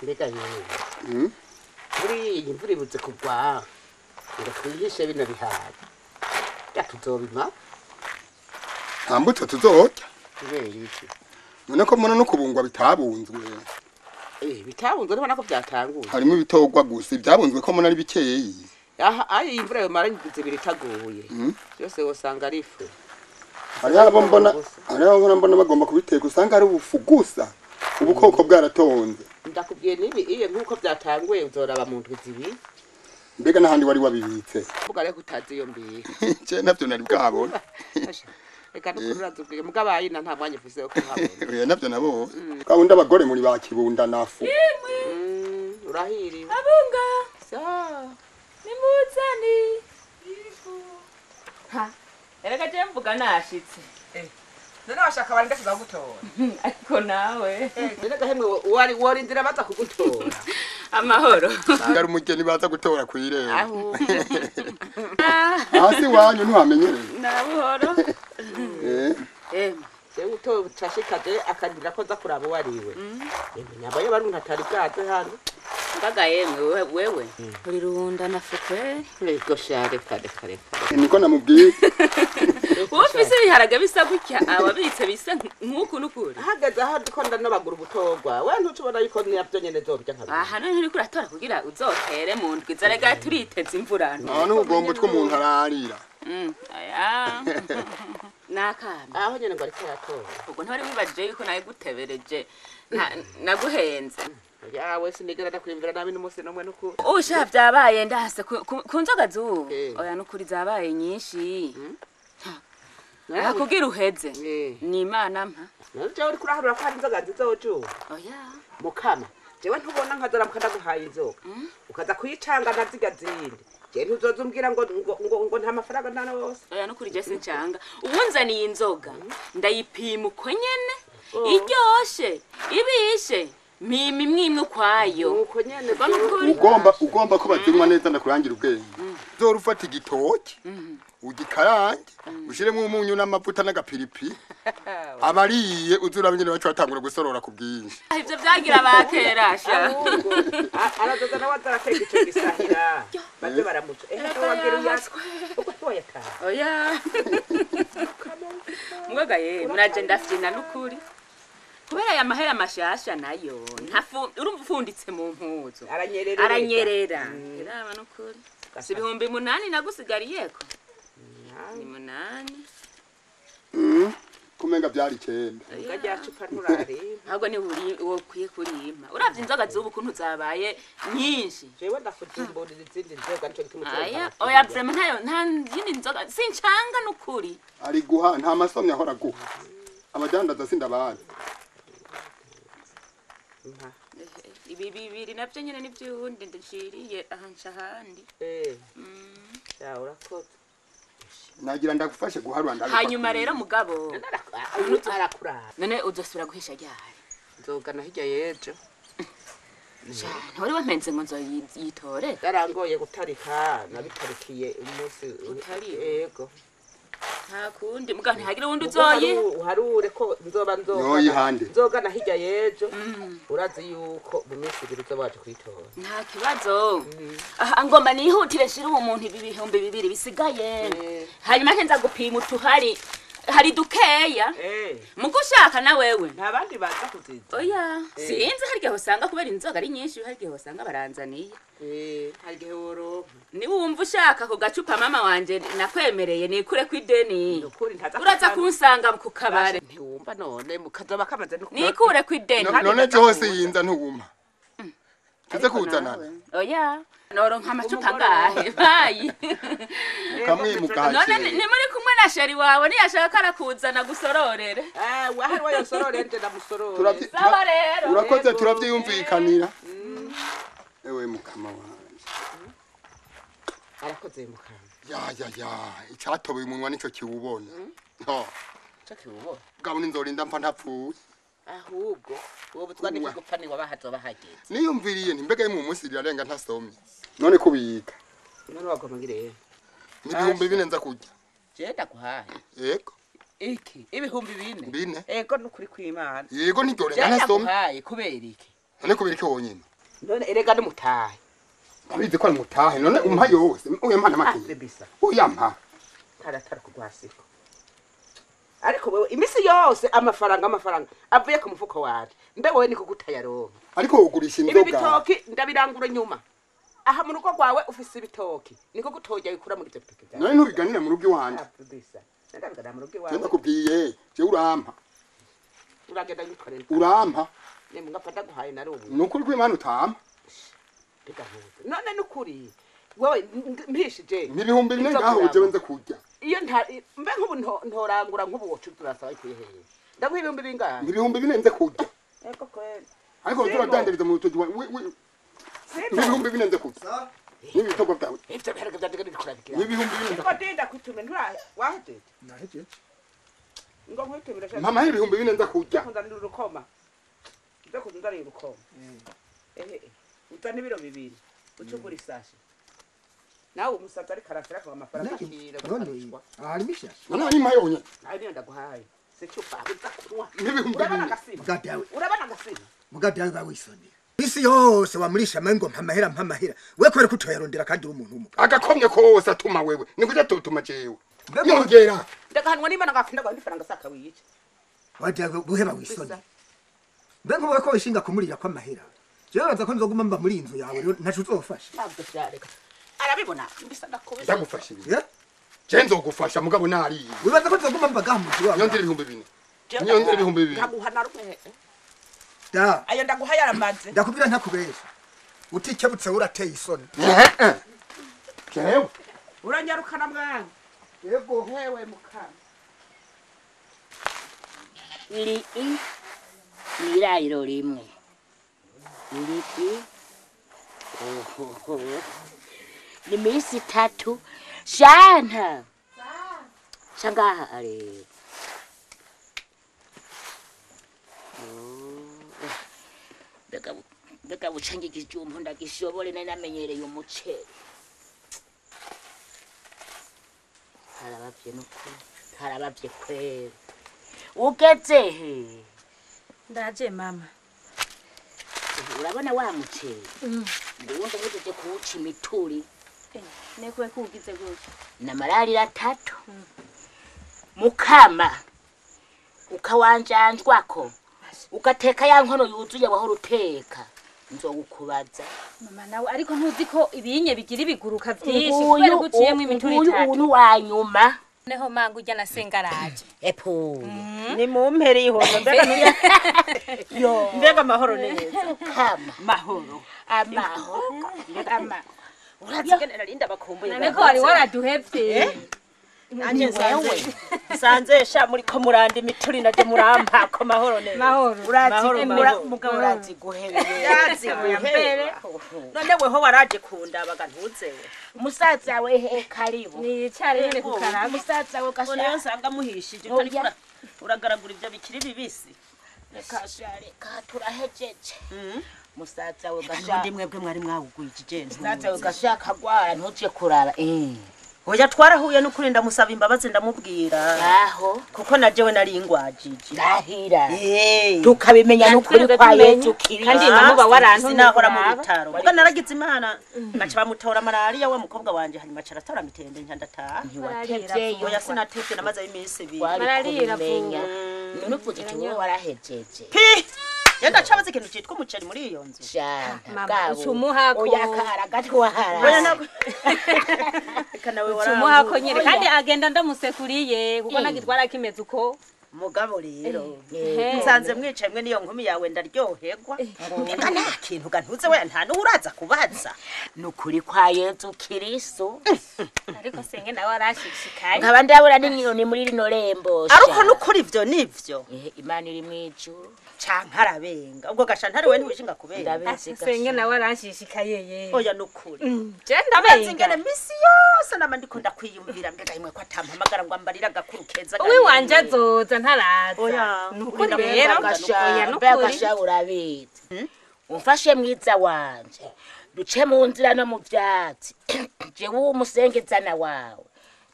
Mbega yewe, buriya iyi mvura ibuze kugwa ngo twihishe bino bihaye, ya tuzobima. Nta mbuto tuzorya. Kubera iki? None ko mbona no kubungwa bitabunzwe. Bitabunzwe ntubona ko byatanguye. Harimo ibitogwa gusa, ibyabunzwe ko mbona ari bikeyi. Aha ayi iyi mvura yomara indwi zibiri itaguye, byose wosanga ari ifu. Hariho abo mbona, hariho abo mbona bagomba kubiteka usanga ari ubufu gusa, ubukoko bwaratonze. Ndakubwiye nibi iye nkuko byatanguye uzoraba mu ndwi zibiri. Mbega n'ahandi wari wabibitse? Vuga rero utazi iyo mbika. Je navyo nari bwabona. Reka nukurazubwiye mugabo ayina nta mwanya ufise wo kuhabona. Oya navyo nabo. Gahunda abagore muri ba kibunda nafu. Urahiriwe. Abunga. Sa. Nimuzani. Ha. Erega je mvuga nashitse. None washaka barinde kuza gutora. Ariko nawe. None gahemwe wari worindira baza kugutora. Amahoro. Ngari umugeni baza gutora kwirembo. Aho. Hasi wanyu ntuhamenyereye. Na buhoro. Jewe uto cashikaje akandira ko nza kuraba uwariwe. Yemwe nyabaye barundi atari bwaze hano. Mbaga yemwe wewe. Uri runda na fukwe. Yego sha reka reka reka. Niko namubwiye. Ufise ibiharage bisa gutya ababitse bisa nkuku nukuri. Ahagaze aho ndiko ndanobagura ubutogwa. We ntucubona yuko navyo nyene zobya nka. Aha none uriko uratora kugira uzotere mu ndwi zarega turiteze imvura. Nta n'ubugombo tw'umuntu ararira. Aya. Nakana. Aho nyene ngo ariko aratora. Ubwo ntwari wibajije yuko naye gutebereje naguhenze. Yawe sinigera ndakwimvira nabi n'umunsi n'umwe nuko. Usha byabaye ndahase ku nzoga zubu. Oya nukuri zabaye nyinshi. Nakugira uheze. Ni Imana mpa. None jewe uriko uraharura ko hari inzoga nzizoju. Oya. Mukama, jewe ntubona nkazora mukandaguhaye inzoga. Ukaza kuyicanga na ziga zindi. Je ntuzoza umbwira ngo ngo ngo nta mafaranga nta na wose. Oya nukuri je sincanga. Ubunzaniye inzoga ndayipima uko nyene. Iryoshe, ibishe. Mimi mwimwe ukwayo. Uko nyene ugomba ko bazinywa neza ndakurangira ubwenge. Zora ufata igitoki ugikarange ushiremo umunyu n'amavuta n'agapiripi. Abariye uzura nyene bacu batangura gusorora ku bwinshi. Ivyo vyagira bakera sha. Arazoza nawe azarateka ico gisahira. Baze baramuca. Wagira uyaswe. Uko toyata. Oya. Mwaga ye muraje ndafyina nukuri. Kubera aya mahera mashasha nayo ntafu urumva ufunditse mu mpuzo. Aranyerera. Aranyerera. Iraba nukuri. Si 8,000 nagusigariyeko. Ni 8. Kumenga byari 9. Ngajya cupa nturari. Ahubwo ni uri wokwiye kurima. Uravye inzoga zubu kuntu zabaye nyinshi. Jewe ndafuzimburira izindi nzoga nico gituma. Aya oya vraiment ntayo nta yindi nzoga sincanga nukuri. Ari guha nta masomye ahora guha. Abadandaza sindabazi. Ibi bibiri navyo nyene nivyundi ndashiriye ahanca handi. Ya urakoze. Nagira ndagufashe guharura ndabikora. Hanyuma rero mugabo arakura. None uzosubira guhisha ryari? Nzogana hirya yejo. Ntwari wampenze ngo nzoyitore. Yarangoye gutarika nabitarikiye umunsi yego. Nta kundi muga ntihagire wundi uzoyi. Uharure ko nzoba nzoga. Nzogana hirya yejo. Urazi yuko mu minsi ibiri uzoba waje kuyitora. Nta kibazo. Aha ngomba nihutire shira uwo muntu ibi 2000 bisigaye. Hanyuma nkenza gupima utuhari. Hari dukeya. Mugushaka na wewe. Nta bandi baza kuziza. Oya. Sinzi hari gihe usanga kubera inzoga ari nyinshi hari gihe usanga baranzaniye. Hari gihe woro. Ni wumva ushaka ku gacupa mama wanje nakwemereye nikure ku ideni. Uraza kunsanga ku kabare. Ntiwumva none mukazoba kamaze no nikure ku ideni. None jose yinza ntuwuma. Tuze kuzanana. Oya noronka amacupa angahe bayi. Ukamwimuka. None ni muri kumwe na sheri wawe niyashaka arakuzana gusororere. Wahari wayo sororere nje ndamusorore. Sawa rero. Urakoze turavyiyumvikanira. Ewe mukama wanje. Arakoze mukama. Ya icatoboye umunwa nico kiwubona. No. Cyo kiwubona. Gabuni nzorinda mpa ntapfuye. Ahubwo uwo butwa niko gupfa ni wabahazo bahageze. Niyumviriye nti mbega mu munsi rirarenga ntasomye. None kubika. None wagoma ngire. N'ibihumbi 4 nza kurya. Je ndaguhaye. Yego. Iki ibihumbi 4. 4. Ego nukuri kw'Imana. Yego ntiryorenga ntasomye. Ndaguhaye kubera iki? None kubera iki wonyene? None erega n'umutahe. Abizi ko ari mutahe none umpa yose uyampa make. Uyampa. Taratara kugwasiko. Ariko wewe imisi yose amafaranga avuye ku mufuko waje. Mbe wewe niko gutayaronka. Ariko ugurisha inzoga. Ibi bitoki ndabirangura nyuma. Aha mu rugo rwawe ufise ibitoki. Niko gutojya bikura muri ibyo bitoki byawe. None ntubiganira mu rugo iwanje. Ndabiganira mu rugo iwawe. Ndakubwiye, je urampa. Uragenda yitwarira. Urampa. Nemwe ngapfa ndaguhaye narubu. Nukuri kw'Imana utampa. None nukuri. Wewe mpishije. N'ibihumbi 4 ngaho je wenze kurya. Iyo nta mbe nkubu ntorangura nkubu wocu turasaba ikuye hehe. Ndaguha ibihumbi bingahe? Ibihumbi 4 nze kurya. Ego kweli. Ariko turadandiriza mu rutoki we. Ibihumbi 4 nze kurya. N'ibitoko byawe. Ivyo biharage vyanje ndikurabigira. N'ibihumbi 4. Ngo ndinda kwitume ntura wahejeje. Nahejeje. Ngo nkwitumira shaka. Mama ibihumbi 4 nza kurya. Ndakuzanira urukoma. Ndakuzanira urukoma. Ehe. Uzana ibiro 2. Ucugura isashi. Nawe umusaza ariko arafira kwa amafaranga akira. None ahari mishasha. None ari mayonye. Nawe niyo ndaguhaye. Se cyupa uza kunywa. N'ibihumbi 4. Mugadawe. Urabana gasima. Mugadawe bawisonera. Isi yose wamurisha mango mpamahera mpamahera. We kubera kutoyarondera kandi uri umuntu w'umugabo. Agakomye kose atuma wewe. Nikuja totuma jewe. Nyongera. Ndagahanwa n'Imana ngapfinda kwa ndifaranga saka wiyice. Wadawe buheba wisonera. Mbe nkuba ko wishinga kumurira kwa mahera. Jewe baza ko nzoguma mba muri inzu yawe ntacu uzofasha. Ntabwo byareka. Arabibona mbisa ndakubisa. Ndagufasha ibi. Je nzogufasha mugabo nariye. Wibaza ko nzoguma mba gamuzi wawe. Nyongera ibihumbi 4. Nyongera ibihumbi 2. Ndaguha na rumwe. Da. Ayo ndaguha yaramaze. Ndakubwira ntakubesha. Utikebutse urateye isoni. Jewe. Uranyarukana mwana. Yego. Hewe mukama. Iri i nirayiro rimwe. Iri i oho. Ni minsi 3 shana. Shangaha ari. Mbega bucange igijumbu ndagishobore nari namenyereye umuceri. Harabavye nukuri, harabavye kweri. Ugeze he? Ndaje mama. Urabona wa muceri? Nguwo ndahejeje kuwuca imituri. Nekuwe kuwugize gutya? Namararira 3. Mukama ukawanjanjwako. Ugateka ya nkono yuzuye wahora uteka nzogukubaza. Mama nawe ariko ntuzi ko ibinye bigira ibiguruka byinshi kubera guciyemo imituri 3. Uyu wanyuma neho mangu ujya na sengaraje. Epo ni mumpere ihondo mbega nuya yo mbega amahoro neza. Kama mahoro amahoro ama urazigenera rinda bakumbuye. None ko wari waraduhevye. Anje nsanze sha muri ko muranda imituri naje murampa ko mahoro neza. Mahoro. Urazi mugabo urazi guhebera. None weho waraje kundabaga ntuzewe. Musaza we he karibu. Ni cyare nyene kukaraba. Musaza we gasha. None nsanga muhishije utarikura uragaragura ibyo bikiri bibisi. Reka reka turahejeje. Musaza we gasha. Ndi mwebwe mwari mwawugwijije. Musaza we gasha kagwara ntuje kuraba. Oya twarahuye n'ukuri ndamusaba imbabazi ndamubwira. Aho kuko na jewe nari ingwajije. Ndahira. Tukabimenya n'ukuri kwa Yesu Kristo. Kandi namuba warantumye sinahora mu bitaro. Ubwo naragize Imana baca bamutora malaria wa mukobwa wanje hanyuma aca aratora mitende nca ndataha. Ntiwatevyeyo. Oya sinatevye namaze iminsi 2. Malaria iravuga. None uvuze ati wowe warahejeje. Pi! Yenda cabaze ikintu citwa umuceri muri iyo nzu. Mama ucumuhako. Oya kara gatwara. Kana we wara. Ucumuhako nyere kandi agenda ndamusekuriye kuko nagitwara kimeze uko. Mugabo rero nsanze mwicaye mwe niyo nkumi yawe ndaryoherwa. Mbega nta kintu gantuze we nta n'uraza kubaza. Nukuri kwa Yezu Kristo. Ariko senge nawe arashishikaye. Nkaba ndabura n'inyoni muri rino rembo. Ariko nukuri ivyo nivyo. Imana iri mwijuru. Canke arabenga. Ubwo gasha ntari we ntiwishinga kubenga. Senge nawe arashishikaye ye. Oya nukuri. Je ndabenga. Ingene misi yose nama ndiko ndakwiyumvira mbega imwe ko atampamagara ngo ambarira agakuru keza. Uwi wanje azoza ntaraza. Oya nukuri rero oya nukuri gasha urabizi. Umfashe mwiza wanje. Duce mu nzira no mu vyatsi. Jewe umusengezana wawe.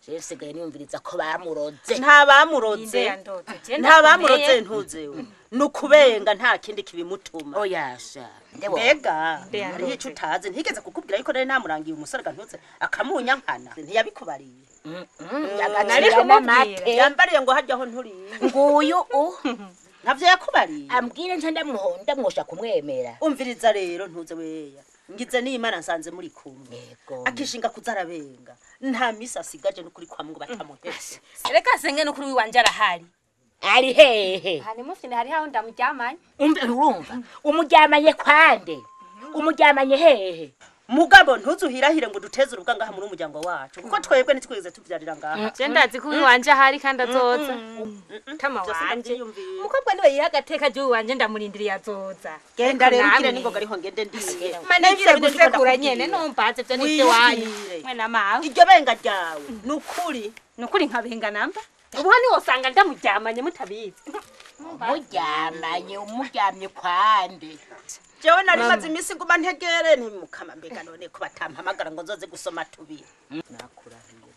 Je sigaye niyumviriza ko bamuroze. Nta bamuroze. Nta bamuroze ntuzewe. Nukubenga nta kindi kibimutuma. Oya sha. Mbega hariho ico utazi ntigeze kukubwira yuko nari namurangiye umusore gantutse akamunyankana ntiyabikubariye. Agacira n'amate. Yambariye ngo haryaho nturiye. Nguyu ntavyo yakubariye. Ambwire nje ndamuhonda mwosha kumwemera. Umviriza rero ntuze weya. Ngize n'Imana nsanze muri kumwe. Akishinga kuzarabenga. Nta misi asigaje n'ukuri kwa Mungu batamuhetse. Reka senge n'ukuri wiwanje arahari. Ari hehe? Hani mufine hari aho ndamuryamanye. Umbe urumva? Umuryamanye kwande? Umuryamanye hehe? Mugabo ntuzuhirahire ngo duteze urubwa ngaha muri umuryango wacu kuko twebwe nitwigeze tuvyarira ngaha. Je ndazi ko wiwanje ahari kandi azoza. Tama wanje. Umukobwa niwe yihagateka je wiwanje ndamurindiriye azoza. Genda rero ukire ningoga ariho ngende ndiye. Manigire gusekura nyene numbaze vyo nivyo wanyu. Mwe na mawe. Iryo benga ryawe nukuri. Nukuri nkabenga namba. Ubu hani wosanga ndamuryamanye mutabizi. Muryamanye umuryamye kwande. Jewe nari maze imisi nguma ntegere nti mukama mbega none ko batampamagara ngo nzoze gusoma tubiri. Nakurahiye.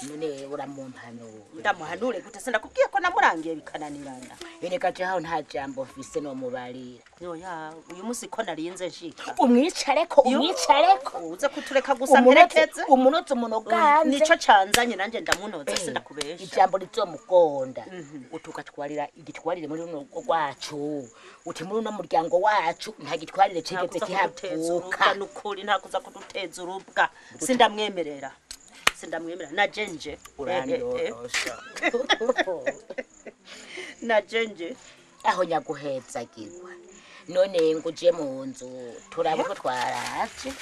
None uramumpanura. Ndamuhanure gute se ndakubwiye ko namurangiye bikananirana. Erega je aho nta jambo mfise no mubarira. Oya uyu musi ko narinze nshika. Umwicareko umwicareko. Uze kutureka gusa mperekeze. Umunoze umunoganze. Nico canzanye nanje ndamunoza sindakubesha. Ijambo rizomugonda. Utukatwarira igitwarire muri runo rwacu. Uti muri uno muryango wacu nta gitwarire cigeze kihavuka. Nukuri nta kuza kuduteza urubwa. Sindamwemerera. Sindamwemera na jenje urandorosha. Na jenje aho nyaguhezagirwa none ngo uje mu nzu turabo ko twaraje.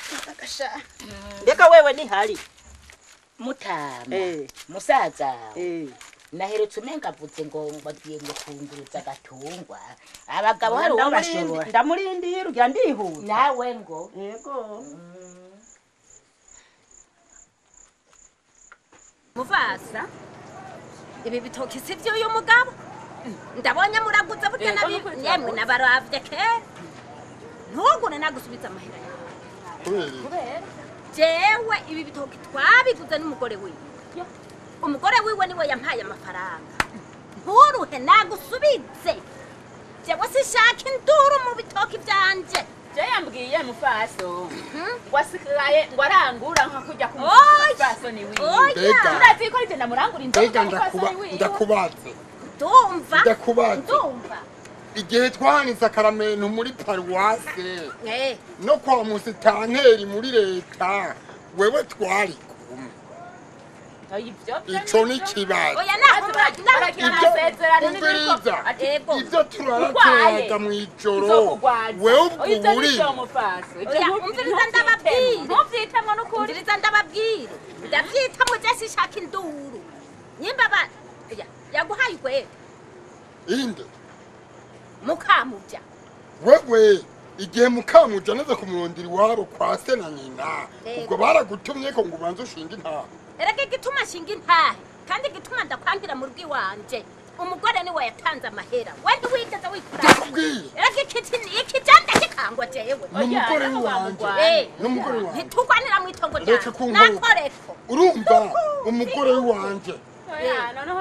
Mbega wewe ni hari mutama musaza naheretse umenga avuze ngo bagiye ngo kunguruza agatungwa abagabo hari uwo bashobora. Ndamurindira ugira ndihuta nawe ngo yego. Muvasa ibi bitoki sivyo uyu mugabo ndabonye muraguza burya nabi yemwe nabaravye kera ntugure nagusubiza amahera yawe. Jewe ibi bitoki twabiguze n'umugore wiwe. Umugore wiwe niwe yampaye amafaranga. Nturuhe nagusubize. Jewe sishaka induru mu bitoki byanje. Je yambwiye mufaso ngo asigaye ngo arangura nka kujya ku mufaso ni wiwe. Urazi ko rigenda murangura inzoga mufaso ni wiwe. Ndakubaze. Ndumva. Ndakubaze. Ndumva. Igihe twanitse akaramento muri paruwase no kwa musitanteri muri leta wewe twari kumwe. Ico ni kibazo. Oya naho ibyo turaraterega mw'ijoro wewe ubwo uri. Oya umviriza ndababwire. Ntuvyitemo n'ukuri. Umviriza ndababwire. Ndavyitamwo je sishaka induru. Nyimba ba yaguhaye ugwete. Inde Mukamuja. Wewe igihe mukamuja naza kumurondira iwabo kwa se na nyina ubwo baragutumye ko ngo ubanze ushinge intahe. Erega igituma nshinga intahe kandi igituma ndakwangira mu rugo iwanje umugore niwe yatanze amahera we ntiwigeze wikura. Ndakubwiye. Erega ikijanda kikangwa jewe. N'umugore wanje. N'umugore wanje. Ntitugwanira mu itongo ryawe. Nakoreko. Urumva umugore wanje.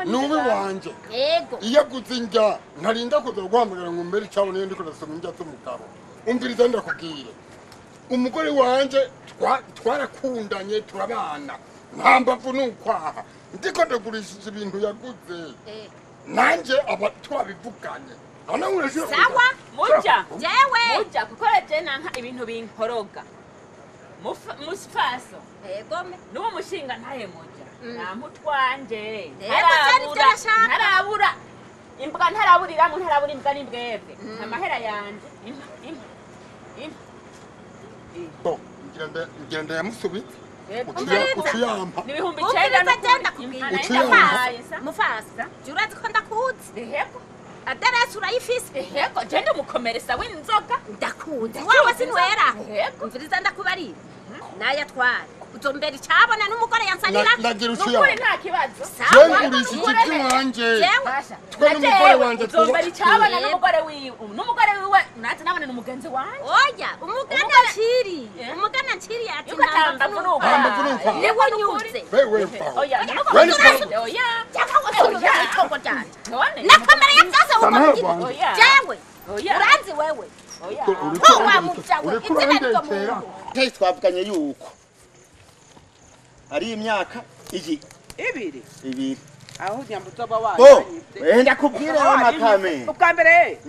Nubi wanje. Yego. Iyo aguze indya ntarinda kuza guhamagara ngo mbere cyabone niyo ndiko ndasoma indya z'umugabo. Umviriza ndakubwire. Umugore wanje twarakundanye turabana. Nta mbavu n'ukwaha. Ndiko ndagurishije ibintu yaguze. Nanje aba twabivuganye. None urashobora Sawa muja. Jewe. Muja gukora je nanka ibintu binkoroga. Mufaso. Yego. Nuwo mushinga ntahe muja. Namutwanje. Ntarabura. Imbwa ntaraburira mu ntarabura imbwa n'imbwebwe. Amahera yanje. Impa. Bon, ngenda yamusubitse. Uciyampa. Nibihumbi 9 ndagenda kubwira. Mufasa. Jurazi ko ndakuzi. Yego. Aderesi urayifise. Yego, je ndi umukomeresa w'inzoga. Ndakuzi. Wewe sinwera. Umviriza ndakubarira. Nayatwara. Uzombera icabona n'umugore yansanira. Ndagira uciyampa. Nukuri nta kibazo. Jengurisha iki wanje. Twe n'umugore wanje uzombera icabona n'umugore wiwe. N'umugore wiwe natse nabone n'umugenzi wanje. Oya, umugana nciri. Umugana nciri ati nta mvunuka. Niwe nyuze. Wewe oya. Oya. Oya. Itongo ryanje. Na kamera ya byose uko. Jewe. Uranzi wewe. Oya. Wa mubyawe. Izina ryo. Hey twavuganye yuko ari imyaka iyi ibiri ibiri aho nyambuzoba wayo ndakubwira rero makame ubwa mbere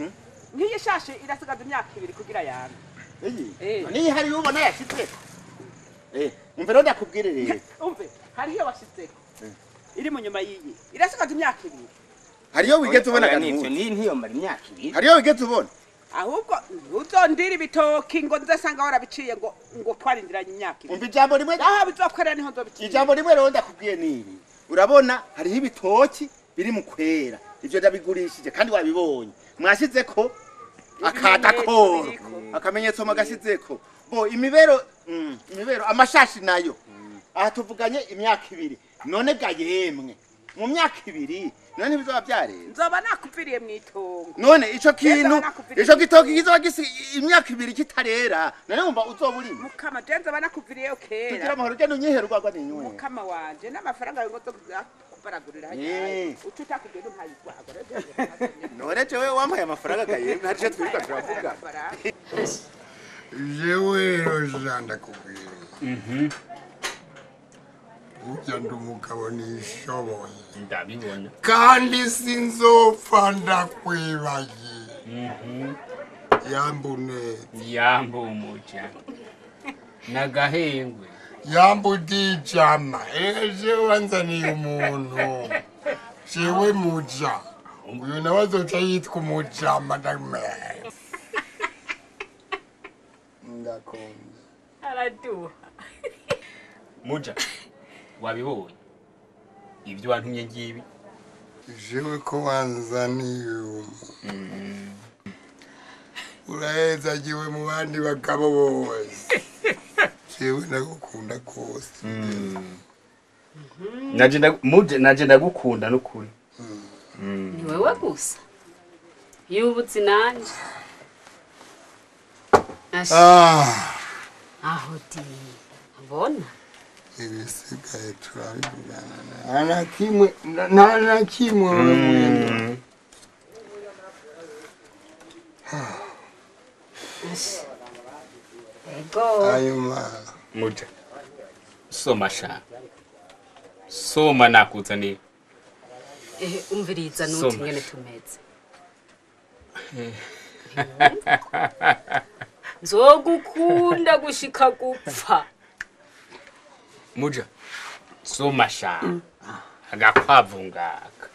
nkiyi shashe irasigaza imyaka ibiri kugira yame iyi niyi hari ubona yashizeko umve rero ndakubwire rero umve hari iyo washizeko iri mu nyuma yiyi irasigaza imyaka ibiri hariyo wigeze ubona gantu ni ntiyo mara imyaka ibiri hariyo wigeze ubona ahubwo uzondira ibitoki ngo nzasanga warabiciye ngo ngo twarindiranye imyaka ibiri umva ijambo rimwe aho bizokorera niho nzobiciye ijambo rimwe rero ndakubwiye niri urabona hariho ibitoki biri mu kwera ivyo ndabigurishije kandi wabibonye mwashizeko akadakoro akamenyetso mugashizeko bo imibero imibero amashashi nayo aha tuvuganye imyaka ibiri none ga yemwe mu myaka ibiri none bizoba byarenze nzoba nakupfiriye mu itongo none ico kintu ico gitoki kizoba gisi imyaka ibiri kitarera none wumva uzoba urimo mukama je nzoba nakupfiriyeyo kera tugira amahoro ugenda unyiherwa rwa ninywe mukama wanje n'amafaranga yawe ngo kubaragurira hajyaye uco utakubwiye ntumpayigwago none jewe wampaye amafaranga ga yemwe hari ico twirirwa turavuga jewe rero jean ndakubwira burya ndi umugabo nishoboye ndabibona kandi sinzopfa ndakwibagiye yambuneza yambu umuja nagahengwe yambu dijama eje wanzaniye umuntu jewe muja uyu nawe azoca yitwa umujama ndakunda araduha muja wabibonye ibyo wantumye ngibi jewe ko wanzaniye urahezagiwe mu bandi bagabo bose jewe ndagukunda kose naje ndagukunda n'ukuri ni wewe gusa yubutse nanje aho di mbona ibisigaye turabivugana nta na kimwe mwendo hanyuma muja soma sha soma nakuzaniye umviriza nuti ngene tumeze nzogukunda gushika gupfa muja soma sha agakwavu ngaka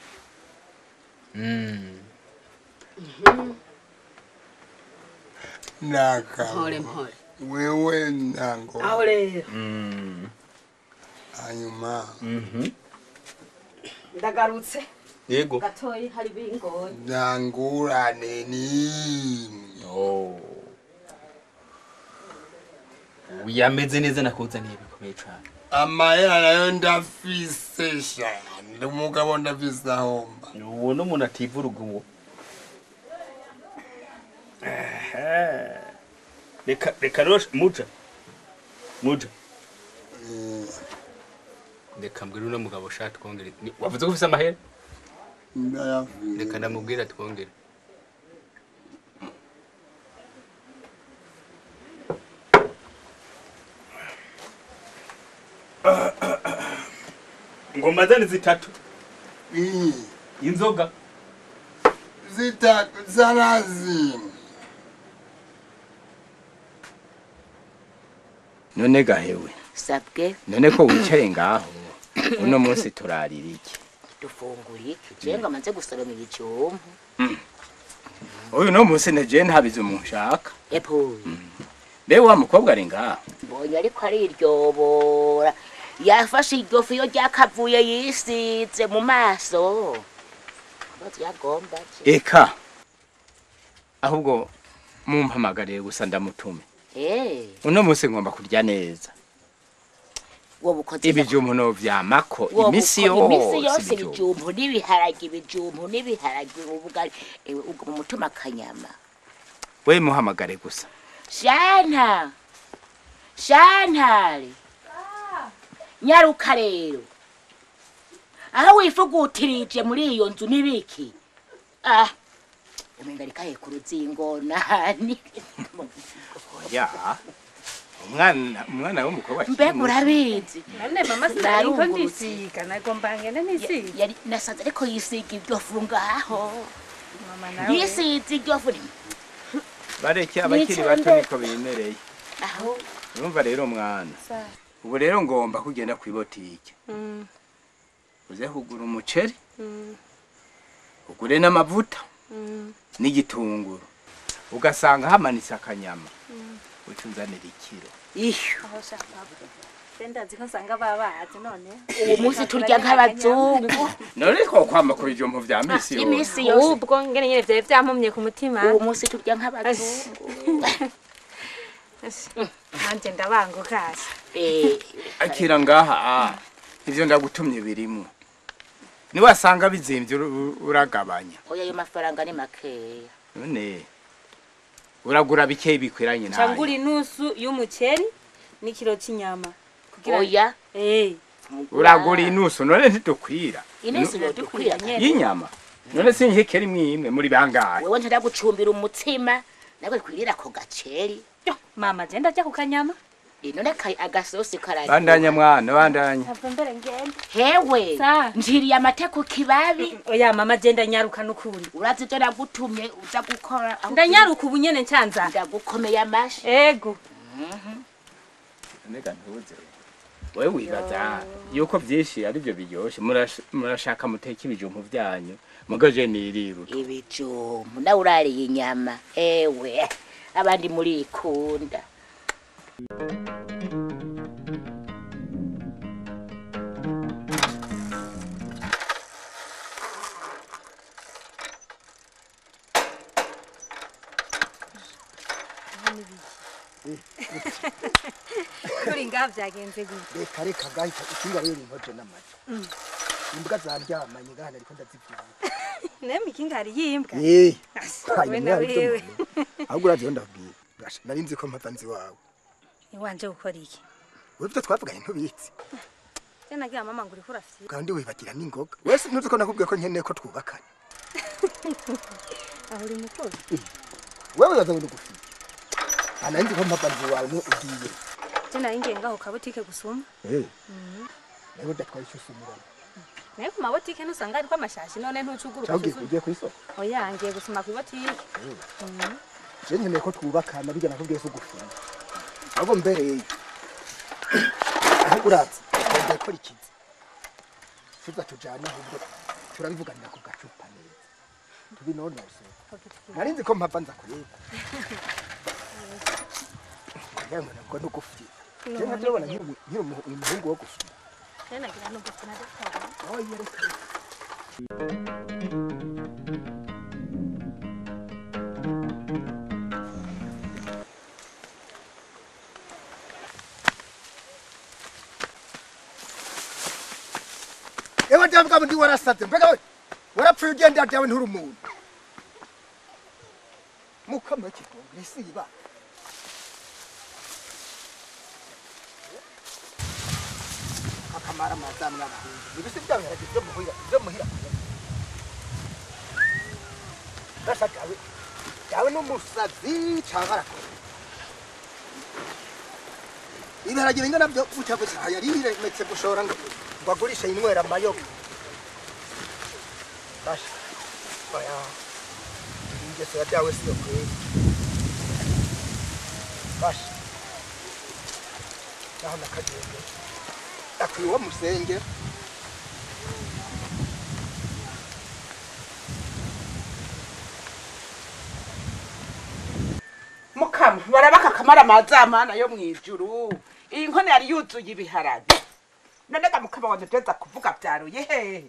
naka mpore mpore wewe nango aho rero hanyuma ndagarutse yego gatoyi hari bingoye ntangurane nini uyameze neza nakuzaniye bikomeye cyane amahera nayo ndafise sha ndi umugabo ndafise ahomba uwo n'umuntu ativuruga uwo reka rero muja muja reka mbwira uno mugabo sha twongere wavuze ko ufise amahera reka ndamubwira twongere ngoma zani zitatu inzoga zitatu zarazimye none gahewe sabwe none ko wicaye ngaho Uno munsi turarira iki? Dufungura iki? Je ngo amaze gusoroma ibijumbu. Uyu no munsi neje ntabize umuntu nshaka. Epo. Mbe wa mukobwa ari ngaha? Mbonye ariko ariryobora. Yafashe iryo fu iyo ryakavuye yisize mu maso. Mbazi yagomba. Eka. Ahubwo mumpamagariye gusa ndamutume. Uno munsi ngomba kurya neza. Ibijumbu no vyamako imisi yose ibijumbu n'ibiharage ibijumbu n'ibiharage ubugari ubwo mu mutuma kanyama. We muhamagare gusa. Shanta. Shantare. Nyaruka rero. Aho wifugutirije muri iyo nzu nibiki? Ah. Umenga rikaye ku ruzingo nani. Ya. Umwana w'umukobwa mbega urabizi. None mama sinariko ndisiga nagomba ngene nisiga. Yari nasanze ariko yisiga ibyo funga aho. Mama nawe. Yisize ibyo funga. Bareke abakiri bato niko bimereye. Aho. Urumva rero mwana. Ubu rero ngomba kugenda ku ibotike. Uze kugura umuceri. Ugure n'amavuta. N'igitunguru. Ugasanga hamanitse akanyama. Ucunzanira ikiro. Ishu. Aho shaka papa. Ndazi ko nsanga babazi none. Uwo munsi turya nk'abazungu. None ko kwama ku bijumbu vya misi yose. Imisi yose. Ubwo ngene nyene vyari vyampumye ku mutima. Uwo munsi turya nk'abazungu. Nanje ndabanguka. Akira ngaha. Ivyo ndagutumye birimo. Niwasanga bizimvye uragabanya. Oya ayo mafaranga ni makeya. None uragura bike bikwiranye nayo. Cangura inusu y'umuceri n'ikiro c'inyama. Oya. Uragura inusu none ntidukwira. Inusu yodukwira y'inyama. None sinkekera imwe imwe muri bangahe. Wewe ntiragucumbira umutsima nawe kwirira ko gaceri. Yo mama je ndaja kukanyama. None agasosi karari. Bandanya mwana bandanya. Ava mbere ngende. Hewe. Njiriye amata ku kibabi. Oya mama je ndanyaruka nukuri. Urazi ivyo nagutumye uza gukora. Ndanyaruka ubu nyene ncanza. Ndagukomeye amashi. Ego. Nega ntuze. Wewe wibaza yuko vyinshi ari byo biryoshe murashaka muteke ibijumbu vyanyu mugaje niriruka. Ibijumbu nawe urariye inyama. Ewe abandi murikunda. Kuri ngaha vyagenze gute? Reka reka gahita ikinga rero inkoje n'amajo. Imbwa zaryamanye ngaha nariko ndazivyura. Nemwe ikinga hari yimbwa. Eh. Ahubwo uravyo ndabwira. Nari nzi ko mpava nzi wawe. Iwanje gukora iki? Wewe ivyo twavuganye ntubitse. Je nagira mama ngo uriko urafyiba. Kandi wibagira n'ingoga. Wese ntuzi ko nakubwiye ko nkeneye ko twubakana. Aho uri mukuru. Wewe uraza ngo ngufi. Ana nzi ko mpava nzi wawe ugiye. Je nari ngiye ngaho kabutike gusuma. Nawe ndatwaye icyo usumira. Naye ku mabotike ntusanga ariko amashashi none ntucuguruka. Ugiye kwisoko? Oya ngiye gusuma ku botike. Je nkeneye ko twubakana bijya nakubwiye so gufunga. Ahubwo mbere aho uratse ngiye gukora ikizi. Tuza tujana ahubwo turabivuganira ku gacupa neza. Tubinonose. Nari nzi ko mpava nza kureba. Kugira ngo nabwo nugufi. Je ntabona nkiri umuhungu wo gusuma. Je nagira nugufi na dukora. Oya reka. Ewa ndavuga ndi warasatse mbega we warapfuye ugenda dawe nturi umuntu mukama kigongo isiba akamara mazamwe abahungu ibisi byawe harageze muhira byo muhira ndashaka dawe n'umusazi cyangwa ibiharagira ingana byo utagusa yari yiremetse gushora ngo bagurisha inywera amayoga. Basha. Oya. Ingeso ya dawe siyo kweli. Basha. Naho nakagende. Akwiwa musenge. Barabaka kamara mazamana yo mwijuru. Iyi nkono yari yuzuye ibiharage. None ga mukama wanje ndeza kuvuga byaruye hehe.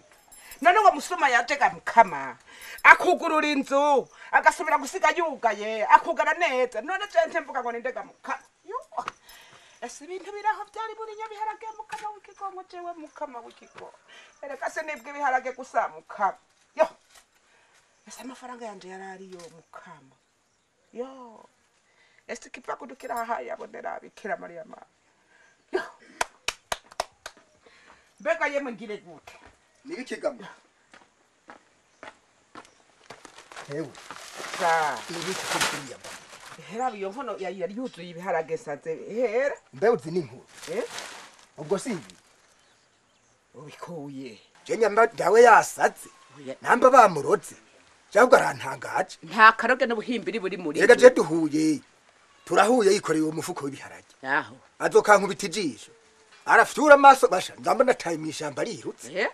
None ngo musuma yaje ga mukama. Akugurura inzu, agasubira gusiga yugaye, akugara neza. None je mvuga ngo ninde ga mukama. Yo. Ese ibintu biraho byari buri nyabiharage mukama w'ikigongo jewe mukama w'ikigongo. Ereka se nibwe ibiharage gusa mukama. Yo. Ese amafaranga yanje yarari yo mukama. Yo. Ese kipa kudukira haya bonera bikira Maria ma. Yo. Mbega yemwe ngire gute? Nibikigama. Hewe. Sa. Nibikigama. Hera biyo nkono yari yuzuye ibiharage sanze hera. Mbe uzi n'inkuru. Eh? Ubwo si ibi. Ubikuye. Je nyamba dawe yasaze. Namba bamurotse. Cyangwa arantangaje. Nta karoge n'ubuhimbiri buri muri. Rega je duhuye. Turahuye yikoreye uwo mufuko w'ibiharage. Aho. Azokankubita ijisho. Arafyura amaso basha ndamba nataye mwishamba rirutse. Eh?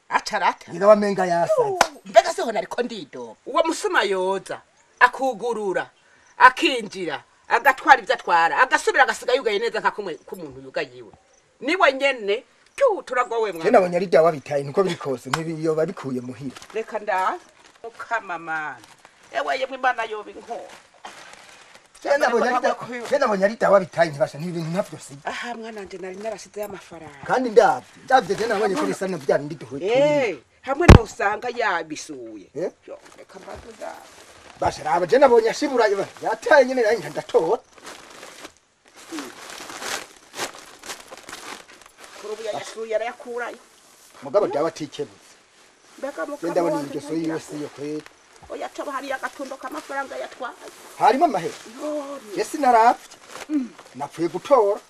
Atarata. Nyina wamenga yasaze. Mbega se ho nariko ndidoba. Uwo musuma yoza akugurura akinjira agatwara ibyo atwara agasubira agasiga yugaye neza nka kumwe k'umuntu yugayiwe. Niwe nyene tu turagowe mwana. Je nabonye ari dawa bitaye niko biri kose ntibiyo babikuye muhira. Reka nda mukama mana. Ewe yemwe imana yoba inkora. Je nabonye ari dawa bitaye ntibasha n'ibintu ntavyo si. Aha mwana nje nari narashize amafaranga. Kandi ndavye je nabonye ko bisa na bya bindi duhuye. Eh, hamwe no usanga yabisuye. Yo reka mbaduza. Basha raba je nabonye ashibura yataye nyene nanje ndatora. Kurubu yasuye arayakurayo. Mugabo dawa atikebutse. Mbega mukama. Ndabona ingeso yiwe siyo kweli. Oya toba hari agatundo k'amafaranga yatwaye. Harimo amahera. Je sinaravye. Napfuye gutora.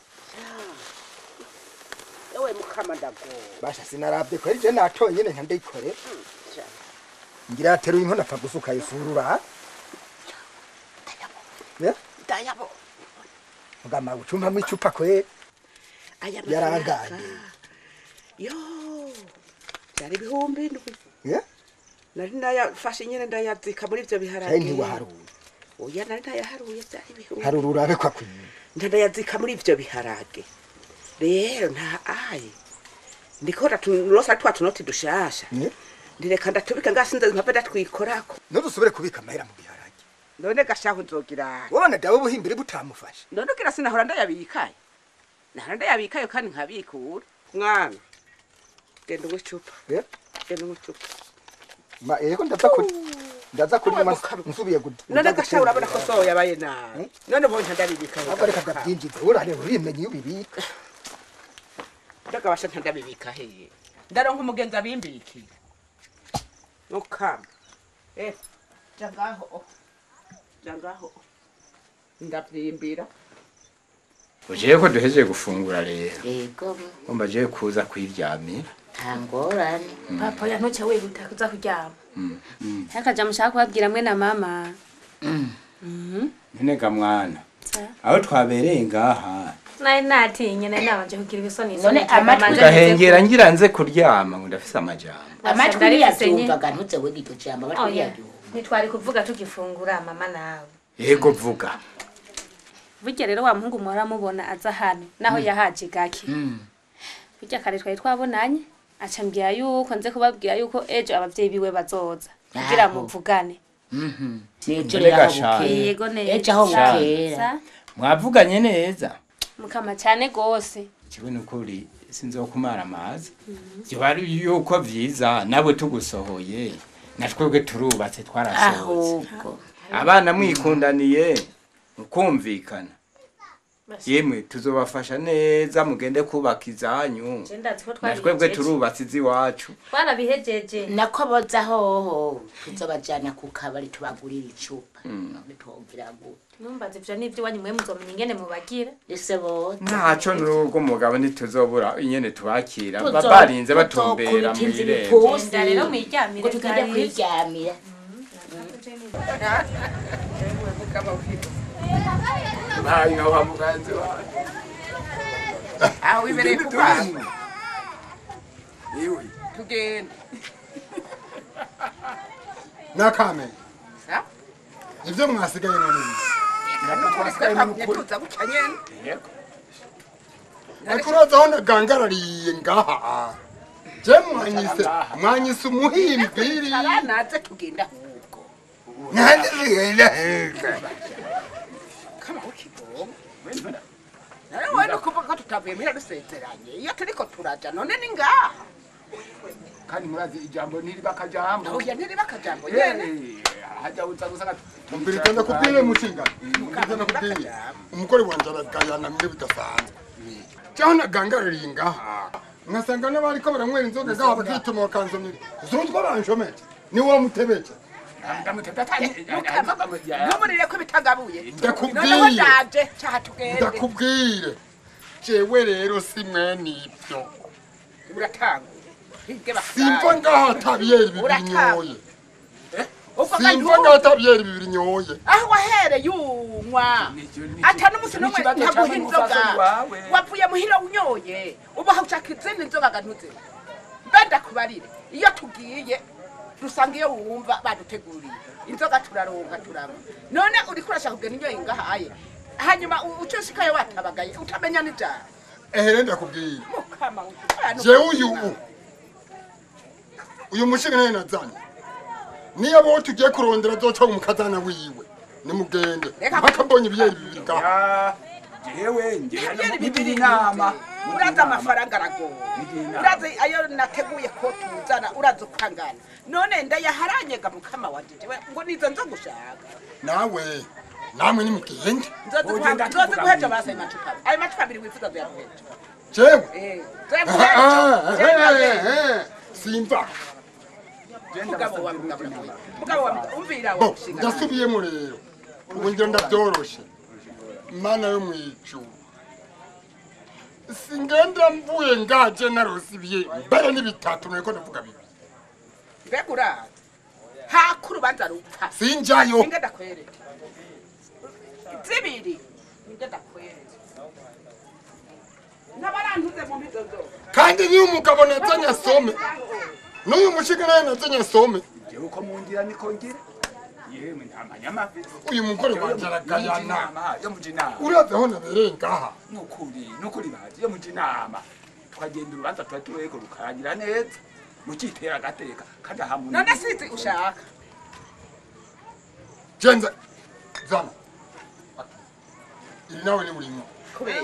Ewe mukama ndago. Basha sinaravye kweli je natoye nyene nka ndayikore. Ngira ateruye inkono apfa gusuka yisurura. Ne? Ndayabo. Mugama ucumpa mu icupa kwe. Aya yarangaye. Yo. Byari 7,000. Eh? Nari ndayafashe nyene ndayazika muri ivyo biharage. Cyane ntiwaharuye. Oya nari ndayaharuye byari 7,000. Harurura abe kwa kwiye. Ndayazika muri ivyo biharage. Rero nta aye. Ndiko raturosa twa tunoti dushasha. Ndireka ndatubika ngasinze mpapa ndatwikorako. Ntudusubire kubika amahera mu biharage. None gashaho nzogira. Wabona dawe ubuhimbiri butamufashe. None kira sinahora ndayabikaye. Nahora ndayabikaye kandi nkabikura. Mwana. Genda uwicupa. Genda uwicupa. Ma ego ndaza kuri nsubiye gute. None gashaho urabona ko so yabaye nabi. None bonye ndabibika. Ahubwo reka ndabyinjiza. Urare urimenye iyo ubibika. Ndagabasha ntandabibika heye. Ndaronka umugenzi abimbikira. Mukama. Eh, jangaho. Jangaho. Ndavyimbira. Ugiye ko duhejeje gufungura rero. Yego. Umba je kuza kwiryamira. Ntangorane. Papa ya ntuce wihuta kuza kuryama. Hakaja mushaka kubabwira mwe na mama. None ga mwana. Aho twabereye ngaha. Nari natinye nari nabanje kugira ibisoni. None amatwi gahengera ngira nze kuryama ngo ndafise amajambo. Amatwi yavyumvaga ntuze wega iryo jambo amatwi yavyumva. Ntitwari kuvuga tugifungura mama nawe. Yego vuga. Burya rero wa muhungu muhora mubona aza hano naho yahaje gake. Burya kare twari twabonanye aca mbwira yuko nze kubabwira yuko ejo abavyeyi biwe bazoza kugira muvugane. Nejo rero aho Yego neza. Ejo aho bukera. Mwavuganye neza. Mukama cyane gose. Kiwe nukuri sinzokumara amazi. Byo ari yuko vyiza nabo tugusohoye. Natwebwe turubatse twarasohotse. Abana mwikundaniye mukumvikana. Yemwe tuzobafasha neza mugende kubaka izanyu. Natwebwe turubatse iziwacu. Twarabihejeje. Nako boza hoho tuzobajana ku kabari tubagurira icupa. Nitwogira gute. Numbaze ivyo nivyo wanyu mwe muzomenya ingene mubagira. Ese bo ntaco nurugo mugabo ntituzobura ingene tubakira babarinze batumbera mwirembo. Genda rero mwiryamire. Ngo tugende kwiryamira. Bayi wa muganzi wawe. Aho wibereye kubana. Iwe. Tugende. Nakame. Sa? Ivyo mwasigaye none. Twagumye tuza gutya nyene. Yego. Ariko uraza aho nagangarariye ngaha. Je mwanyise umuhimbiri. Naze tugenda ahubwo. Nanjye tugenda. Kama ukigoma. Nawe no kuvuga ko tutavuye muhira dusezeranye. Iyo turiko turaja none ni ngaha. Kandi murazi ijambo ntiriba akajambo. Oya ntiriba akajambo nyene. Hajya uza gusanga Mbirika ndakubwire mushinga. Mbirika ndakubwire. Umugore wanje aragayana mwe bidasanzwe. Cyaho nagangarariye ngaha. Nkasanga n'abariko baranywera inzoga ngaha bakituma bakanzomera. Zutwa banshomete. Ni wo mutebeje. Ntumurire ko bitagabuye. Ndakubwiye. Ndaje cyaha tugende. Ndakubwire. Jewe rero si mwene ibyo. Uratanga. Simva ngaha tabiyeri bibiri nyoye. Simva ngaha tabiyeri bibiri nyoye. Aho wahereye unywa. Ata n'umunsi n'umwe ntaguha inzoga. Wavuye muhira unyoye. Ubaho ushaka izindi nzoga gantuze. Mbe ndakubarire. Iyo tugiye dusanga iyo wumva baduteguriye. Inzoga turaronka turaba. None uriko urashaka kugenda inyoye ngahaye. Hanyuma ucushikayo watabagaye utamenya n'ijambo. Ehere ndakubwiye. Mukama. Jewe uyu mushinga naye nazanye. Niyo bo tugiye kurondera azoca umukazana wiwe. Nimugende. Mpaka mbonye ibiyeri bibiri ngaha. Jewe ngewe bibiri inama. Uraza amafaranga aragoye. Uraza ayo nateguye ko tuzana uraza ukangana. None ndayaharanyega mukama wanje jewe ngo nizo nzo gushaka. Nawe namwe nimugende. Nzoze guheja base macupa. Ayo macupa abiri wifuza kuyaguheja. Jewe. Eh. Simva. Mugabo wa umvira wa mushinga. Ndasubiyemo rero. Ubu ngira ndabyoroshe. Mana yo mwijuru. Singenda mvuye ngaje narosibiye mbere n'ibitatu niko ndavuga bibi. Mbega uraza. Hakuru banza rupfa. Sinjayo. Ngenda kwereka. Zibiri. Ngenda kwereka. Nabarantuze mu mizozo. Kandi ni umugabo nazanye asome. N'uyu mushinga naye nazanye asome. Jewe uko mungira niko ngira. Yemwe nta manyama. Uyu mugore wanje aragayana. Yo muji inama. Uraza aho nabereye ngaha. Nukuri baje yo muji inama. Tukagenda urubanza tuba rukarangira neza. Mukitera agateka kandi ahamu. None sizi ushaka. Jenza zana. Iri nawe ni urimo.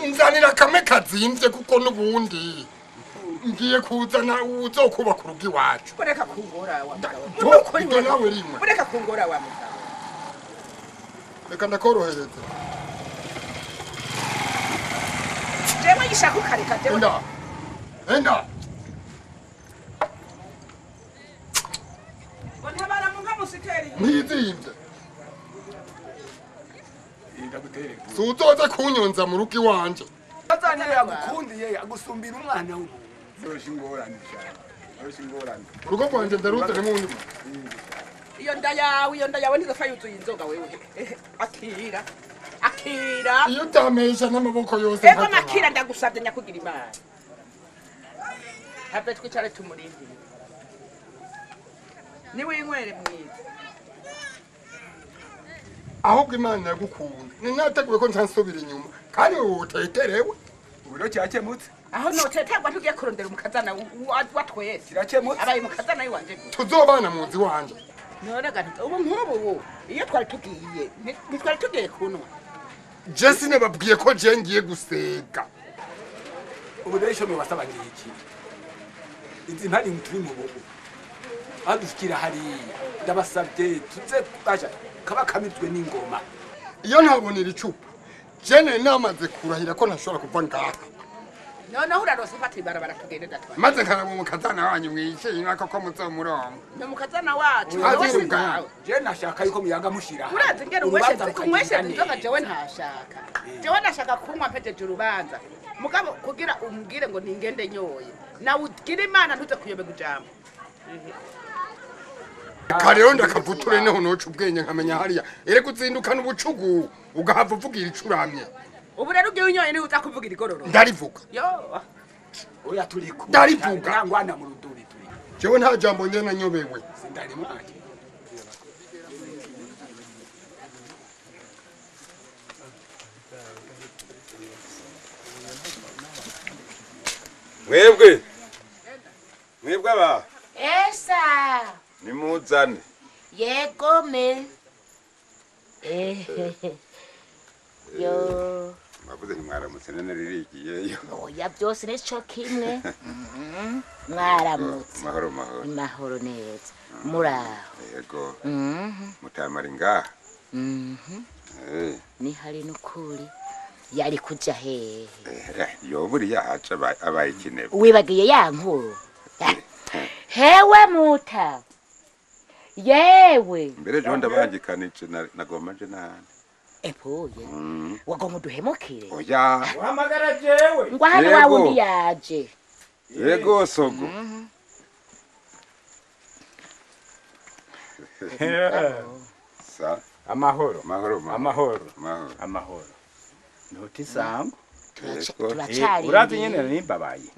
Nzanira kamwe kazimvye kuko nubundi. Ngiye kuzana uzokubaka urugo iwacu. Ureka kungora wa mugabo. Nawe rimwe. Ureka kungora wa mugabo. Reka ndakorohereza. Jewe yishaka ukareka jewe. Enda. Enda. Ntabara mu nka musiteri. Ntizimvye. Suzoza kunyonza mu rugo iwanje. Azanye yagukundiye agusumbira umwana w'umuntu. Zorosha ingorane cyane. Zorosha ingorane. Urugo rwanje ndaruzane mu wundi. Iyo nda yawe ntizofa yuzuye inzoga wewe. Akira. Akira. Iyo utamesha n'amaboko yose. Ego makira ndagusabye nyakugira Imana. Habe twicare tumurindire. Ni winywere mwiza. Ahubwo Imana yagukunda. Ni nateguye ko ntansubira inyuma. Kandi uteterewe. Uburo cyakemutse. Aho noteterwa tugiye kurondera umukazana wa twese. Kirakemutse. Abaye umukazana wanje. Tuzobana mu nzi wanje. None gato ubu nk'ubu iyo twari tugiye ntitwari tugiye kunwa. Jesse nababwiye ko je ngiye gusega. Ubu rero isho mubasaba ngiki. Izi mpari turi mu bubu. Adushikira hariya ndabasabye tuze baja kaba kamizwe n'ingoma. Iyo ntabonera icupa jene namaze kurahira ko ntashobora kuva ngaha. Noneho urarose fata ibarabara tugende datwa. Maze nkaraba umukazana wanyu mwishima koko muzomurongo. Ni umukazana wacu. Je nashaka yuko muyaga mushira. Urazi ngera umweshe inzoga jewe ntashaka. Jewe nashaka kunywa mpejeje urubanza. Mugabo kugira umbwire ngo ningende nyoye. Nawe ugira Imana ntuze kuyobega ijambo. Kare ndakavuture neho noca ubwenge nkamenya hariya. Ere kuzindukana ubucugu ugahava uvugira icuramye. Ubu rero ugiye unyoye ni uza kuvugira igororo. Ndarivuga. Yo. Oya turiko. Ndarivuga. Ngwana mu rudubi turi. Jewe nta jambo njye nanyobewe. Sindari mwake. Mwebwe. Mwebwe aba. Esa. Nimuzane. Yego me. Yo. Mwavuze ntimwaramutse none ririgiyeyo. Oya byose nico kimwe. Mwaramutse. Mahoro mahoro. Mahoro neza. Muraho. Yego. Mutamari ngaha. Ni hari nukuri. Yari kuja hehe. Yo buriya haca abaye ikinebo. Wibagiye ya nkuru. Hewe muta. Yewe. Mbere jo ndabangikanije nagomba nje nahandi. Epoye. Wagomba duhemukire. Oya. Uhamagara jewe. Ngo hano wa wundi yaje. Yego sogo. Sa. Amahoro. Amahoro. Amahoro. Amahoro. Noti sango. Turacari. Urazi nyene nimbabaye.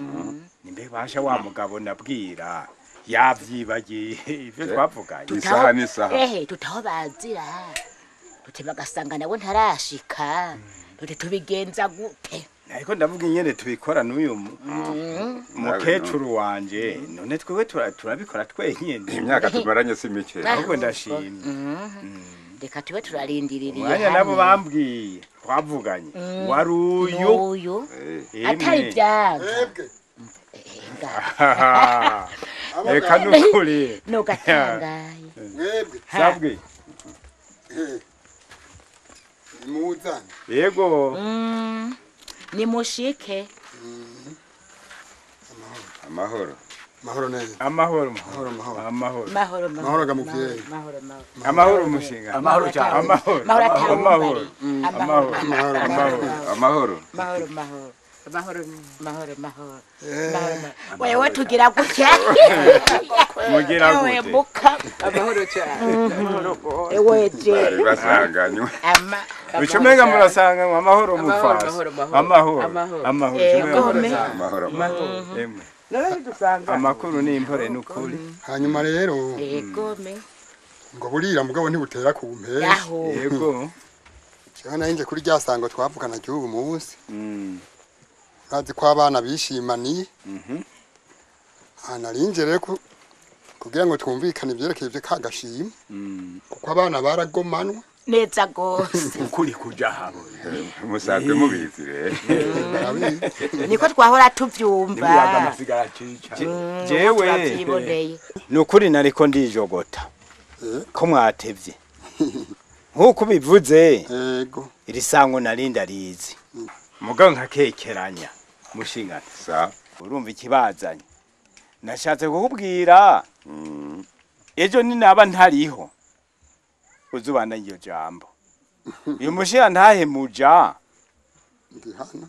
Nimbe basha wa mugabo nabwira. Yavyibagiye ivyo twavuganye. Isaha n'isaha. Ehe tutaho bazira. Tute bagasanga nawe ntarashika. Tute tubigenza gute? Ariko ndavuga inyene tubikora n'uyu mukecuru wanje. None twewe turabikora twenyene. Imyaka tumaranye si mike. Ahubwo ndashimye. Reka tube turarindiririye. Umwanya nabo bambwiye twavuganye. Wari uyu. Atari byaga. Reka nukuri. Nugatangaye. Mwebwe. Sabwe. Nimuzane. Yego. Nimushike. Amahoro. Mahoro neza. Amahoro. Mahoro mahoro. Amahoro. Mahoro mahoro gamuvyeyi. Mahoro mahoro. Amahoro mushinga. Amahoro cyane. Amahoro. Amahoro. Amahoro. Amahoro. Amahoro. Mahoro mahoro. Mahoro mahoro mahoro. Wewe tugira gutya. Mugira gute. Muka. Amahoro cyane. Amahoro gose. Ewe je. Bari basanganywe. Ama. Bicumenga murasanganywe amahoro mufasa. Amahoro. Amahoro. Amahoro. Emwe. None dusanga. Amakuru ni impore nukuri. Hanyuma rero. Yego me. Ngo burira mugabo ntibutera ku mpera. Yego. Cyane nje kuri rya sango twavugana cy'ubu munsi. Urazi ko abana bishimaniye. Narinje rero kugira ngo twumvikane ibyerekeye ibyo kagashima. Kuko abana baragomanwa. Neza gose. Ukuri kuja habo. Musabwe mubizi rero. Niko twahora tuvyumva. Jewe. Nukuri nariko ndijogota. Ko mwatevye. Nkuko bivuze. Yego. Iri sango narinda rizi. Mugabo nkakekeranya mushingana. Sa. Urumva ikibazanye. Nashatse kukubwira. Ejo ni naba ntariho. Uzubana iyo jambo. Uyu mushinga ntahemuja. Ndi hano.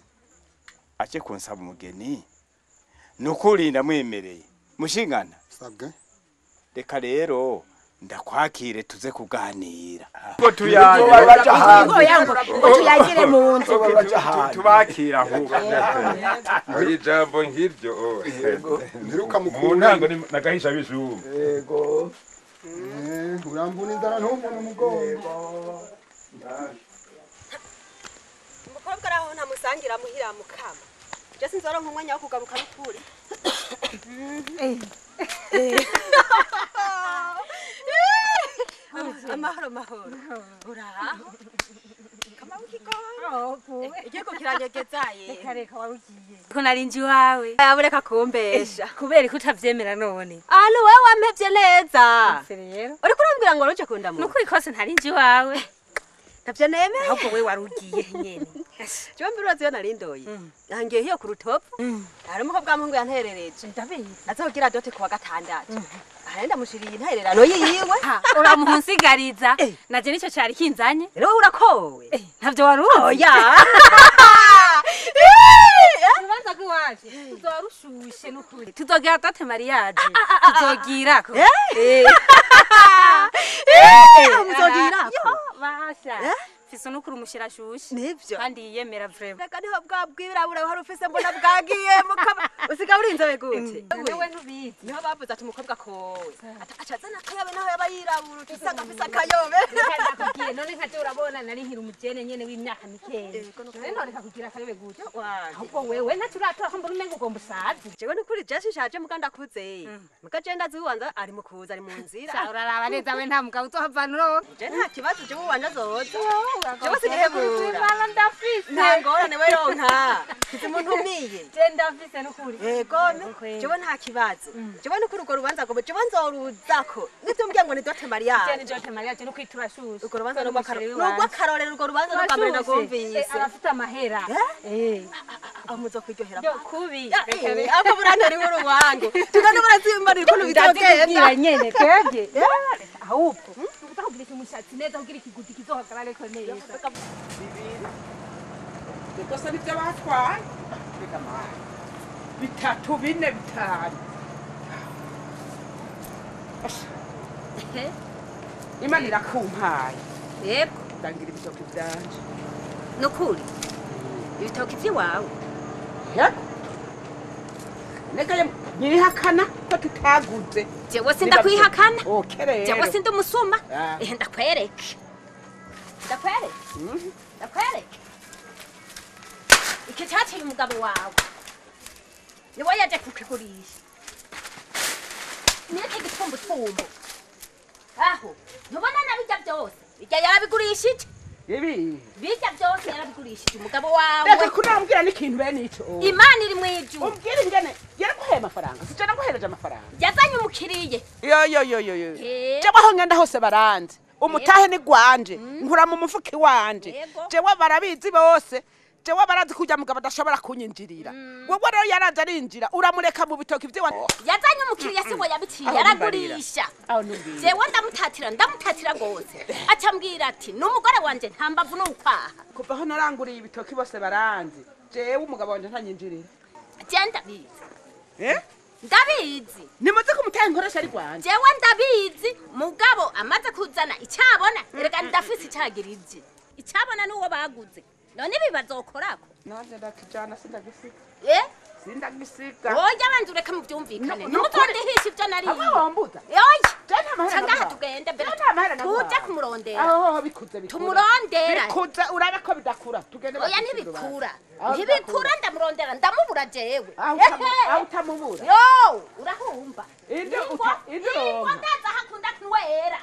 Aje kunsaba umugeni. Nukuri ndamwemereye. Mushingana. Sabwe. Reka rero ndakwakire tuze kuganira. Ngo tuyagire. Ngo tuyagire mu nzu. Tubakira ahubwo. Oyi jambo nk'iryo. Ntiruka mu ntango nagahisha bijumba. Yego. Urambuna inzara ntumbone umugongo. Umukobwa araho ntamusangira muhira mukama. Je sinzoronka umwanya wo kugaruka n'ukuri. Amahoro mahoro. Uraho. Kama ukiko. Igiko kiranyegezaye. Reka reka warugiye. Ko narinji wawe. Abureka kumbesha. Kubera ko utavyemera none. Ah no wewe wampevye neza. Rero. Uriko urambwira ngo ruje kundamu. Nukuri kose ntarinji wawe. Ntavyo nemeye. Ahubwo wewe warugiye nyene. Jewe mbere urazi yo narindoye. Nangiye hiyo ku rutovu. Hari umukobwa w'umuhungu yanterereje. Ndabizi. Azogira dote kuwa gatandatu. Arenda mushiriye intererano yiwe. Uramuhunsigariza. Naje nico cari kinzanye. Rero urakowe. Ntavyo waruzi. Oya. Urubanza rw'iwacu tuzoba rushushe n'ukuri. Tuzogira dote mariage. Tuzogirako. Muzogirako. Basha. Fise nukuri umushira shushe. Nivyo. Kandi yiyemera vraiment. Reka niho bwa bwirabura hari ufise mbona bwagiye mukaba usiga uri inzobe gute. Wewe ntubizi. Niho bavuze ati umukobwa kowe. Acazana akayobe naho yaba yirabura ucisanga afise akayobe. Reka ndakubwire none nka je urabona nari nkiri umujene nyene w'imyaka mikeya. None none kugira akayobe gute. Ahubwo wewe ntacuratora ko mbona umengo ugomba usaze. Jewe nukuri je shishaje muganda kuze. Muga je ndazi uwanza ari mu kuza ari mu nzira. Sa uraraba neza we nta mugabo uzohavanura. Je nta kibazo je uwanje azoza. Jewe sinihebura. Imana ndafise. Nta ngorane we ronka. Kizi umuntu umiye. Je ndafise nukuri. Yego jewe nta kibazo. Jewe nukuri urwo rubanza ngo jewe nzoruzako. Nivyo mbwiye ngo ni dote mariage. Je ni dote mariage no kwitura shushe. Urwo rubanza n'urw'akarorero urwo rubanza n'urwa nagumvise. Abafite amahera. Eh. Amuzo kwiryohera. Yo kubi. Ako burantari nkuru wangu. Tugana barazimba ukuntu bizogenda. Nyene twebwe. Ahubwo utakugira umushatsi neza kugira ikiguzi kizohagarare ko neza. Bibiri. Byose nibyo batwaye. Reka mwana. 3 4 5. Imana irakumpaye. Yego. Ndangira ibitoki byanje. Nukuri. Ibitoki vyiwawe. Yego. Neka nyihakana ko tutaguze. Jewe sindakwihakana. Okay rero. Jewe sindi umusuma. Eh ndakwereke. Ndakwereke. Ndakwereke. Iki cyaciye umugabo wawe. Niwe yaje kukigurisha. Niki gitumbutumbu. Aho, ntubona nabijya byose. Bijya yarabigurishije. Ibi. Bijya byose yarabigurishije umugabo wawe. Reka kunambwira n'ikintu bene ico. Imana iri mwijuru. Umbwira ingene yaraguheye amafaranga. Sije naguhereje amafaranga. Yazanye umukiriye. Yo yo yo yo yo. Jewe aho ngenda hose baranze. Umutahe ni gwanje. Nkura mu mufuki wanje. Jewe barabizi bose. Jewe barazi kujya mugabo adashobora kunyinjirira. Wewe rero yaraje arinjira uramureka mu bitoki vyiwa. Yazanye umukiriya si we yabiciye yaragurisha. Jewe ndamutatira gose. Acambwira ati n'umugore wanje nta mbavu n'ukwaha. Kuva aho naranguriye ibitoki bose baranzi. Jewe umugabo wanje ntanyinjirira. Je ndabizi. Eh? Ndabizi. Nimaze kumutaha inkoresha ari gwanje. Jewe ndabizi mugabo amaze kuzana icabona erega ndafise icagirije. Icabona nuwo baguze. None bibazokorako. Nanje ndakijana sindagisiga. Eh? Sindagisiga. Oya banze ureke muvyumvikane. Nimuzondihisha ivyo nariye. Abo wambuza. Oya. Cangaha tugende mbere. Tuje kumurondera. Aho bikuze bikura. Tumurondera. Bikuze urabe ko bidakura. Tugende. Oya ntibikura. Ntibikura ndamurondera ndamubura jewe. Aho utamubura. Yo, urahumba. Inde uta inde. Ndaza hakunda kunwera.